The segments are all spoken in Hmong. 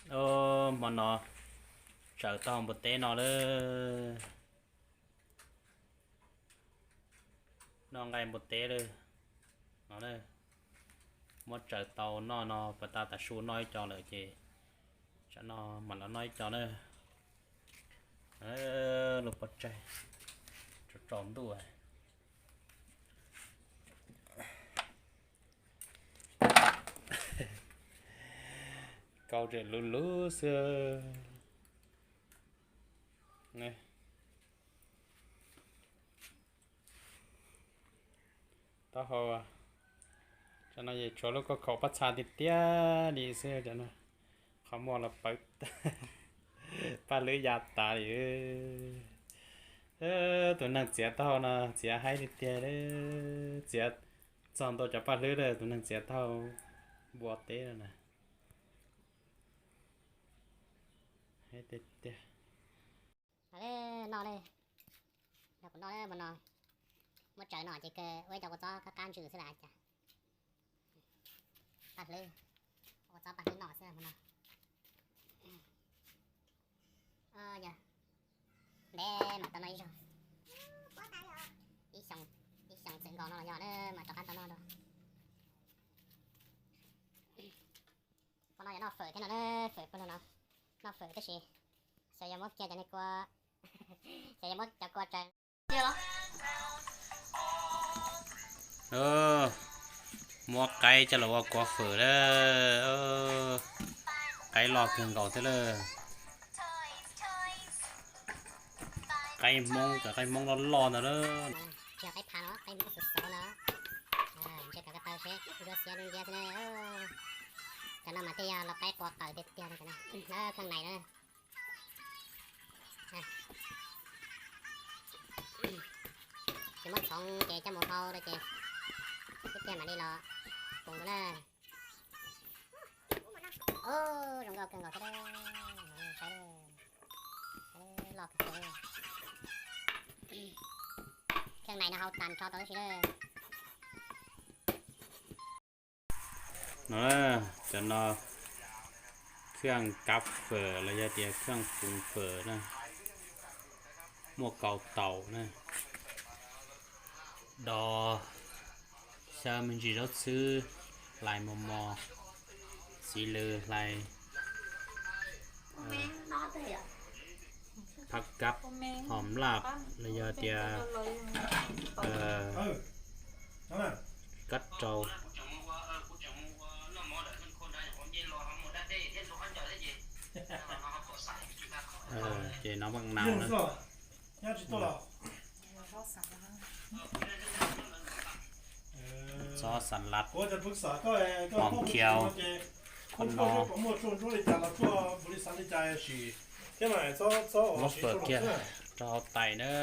Hmo no tsaws taub hau npua teb no lawm. Noj nqaij npua teb lawm no. Muab tsaws tau noj no pas tas tav su noj ib co lawm ces tsam no mam los noj ib co na. Lub pob tsaig tsaus tsaus ntuj. Kau zem luv luv xwb. Taub hau tam no ces tshuav lub kauj khaum pob txha tiag tiag li xwb. Qhov muag los pawv, paj hlwb ya tas li. Tus neeg txiav taub hau no txiav haib tiag tiag, txiav txog ntua cov paj hlwb lawm, tus neeg txiav taub hau npua teb no na. Haib tiag tiag. Noj, noj, noj, muab tsaws no ces kawg ua ib co kua txob qab qab ntsws xwb las cas. Paj hlwb, ua txob paj hlwb noj xwb no. Yog ntev mam tau noj ib zaug, ib xyoo txwm nkaus no los yog na mam rov qab tau noj dua. Pog no yog noj fawm thiab no na, fawm pog no, noj fawm tab sis xyov yog muab kiag cov niag kua, xyov yog muab cov kua tsaws. Muab qaib coj los ua kua fawm lawm. Qaib loj kawg nkaus thiab lawm. Qaib Hmoob, cov qaib Hmoob loj loj ntawd lawm. Yog qaib phav no, qaib Hmoob xov xov ntawd. Ntshe kawg ko taw seb ntsuab xiab ntsuab nciab xwb na. Cov no mas thiaj yog los qaib qua qaws tiag tiag no. Kheej nais na. Ces muab txhoov ces coj mus hau rau ces ib pliag mam li los pum rau na. Zoo nkauj kawg nkaus thiab, saib loj kawg. Kheej nais no hau tas nrho tau tab sis na. No, cov no kheej kab fawm los yog tias kheej pum fawm na, muaj kaus taum na, do xyaw me ntsis zaub txhwb, hlais mos mos, txiv lws hlais, phab kab, hom laj los yog tias kab rau. Ces no npaj nau na. Txob xas lav, hom khiav, qhov no muab fawm kiag rau hauv tais na.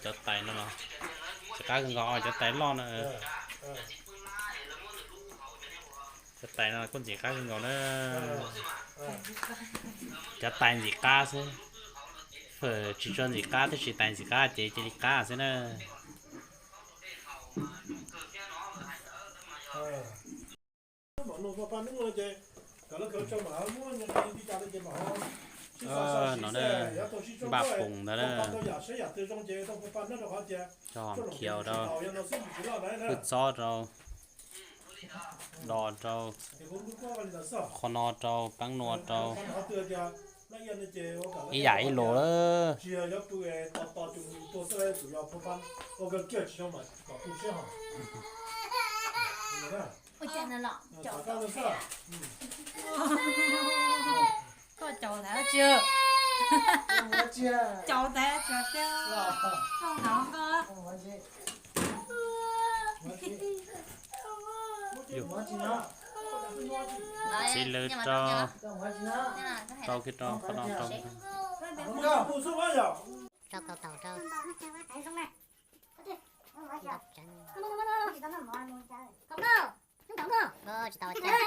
Cov tais no los ntxim qab kawg nkaus, cov tais loj na. Cov tais no kuj ntxim qab kawg nkaus na. Cov tais ntxim qab xwb. Fawm tsis tshua ntxim qab tab sis tais ntxim qab ces cia li qab xwb na. No na, npaj pum ntawd na. Cov hom khiav rau, hwj txob rau, do rau, qhov no rau, peeb nua rau, ib yam ib lus lawm. Koj caum ntawd tsis, caum ntawd tsis tiag, koj hnov koj. Txiv lws rau, rau kiag rau, qhov no rau kiag rau. Rau kaus taum rau. Tsis tau ua caug.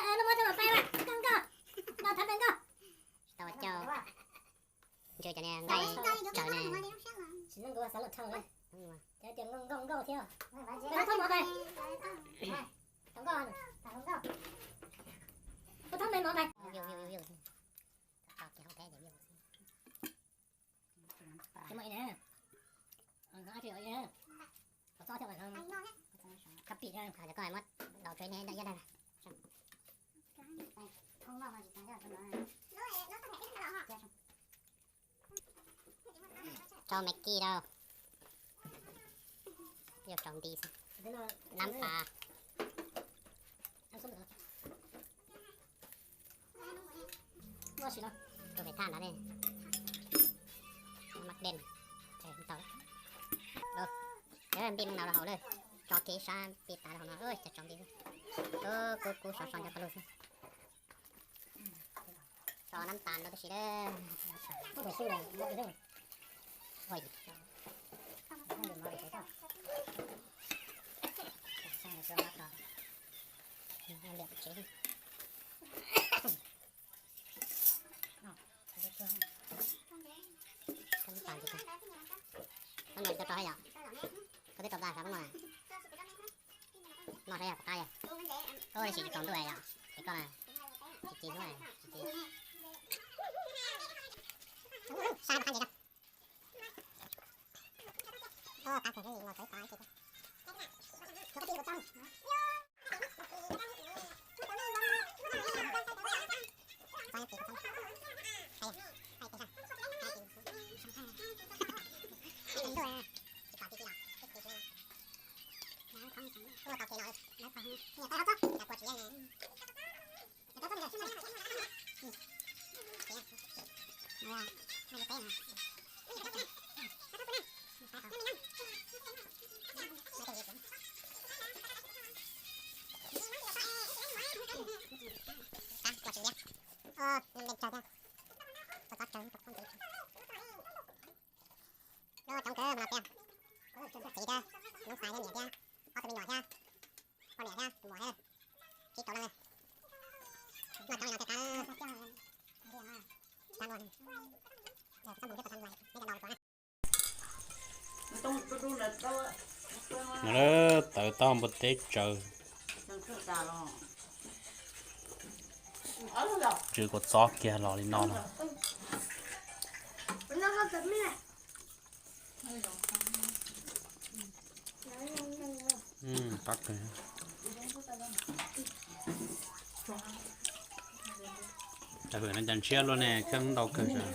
Tsis tau ua caug. Ntshe cov niag nqaij tsaws ne. Koj muab daus tso ib daim. Rau Maggi rau. Yuav rau nti xwb. Nab pas. Rau pem thaj ntawd ne. Maj deej. Tau. Npij mus no rau hauv lawm. Tso kiag ib sab npij tas rau hauv no, cas tsaus nti xwb. Kub kub sov so nco paj lug xwb. Tso nab tas rau tib si lawm. Koj no tsis tau rau yom? Koj twb rau tas sav koj no. No sav yog puas qab yog? Ua li sim tsis tsaus ntuj yom? Ces koj na, tsis ci hnub tsis ci. Sab rau qab ntses. Txiv thiab, noob xav thiab niam thiab, ob tug me nyuam thiab, poj niam thiab, muam thiab, tsib rau leej. Noj coob li no thiaj qab. Qab no, neb cov npau suav na. No tawv tau npua teb tsaws. Tsw kua txob kiag los li no lawm. Qab kawg. Cov hwm no cas ntshiab luaj ne, kheej ntau kawg sav.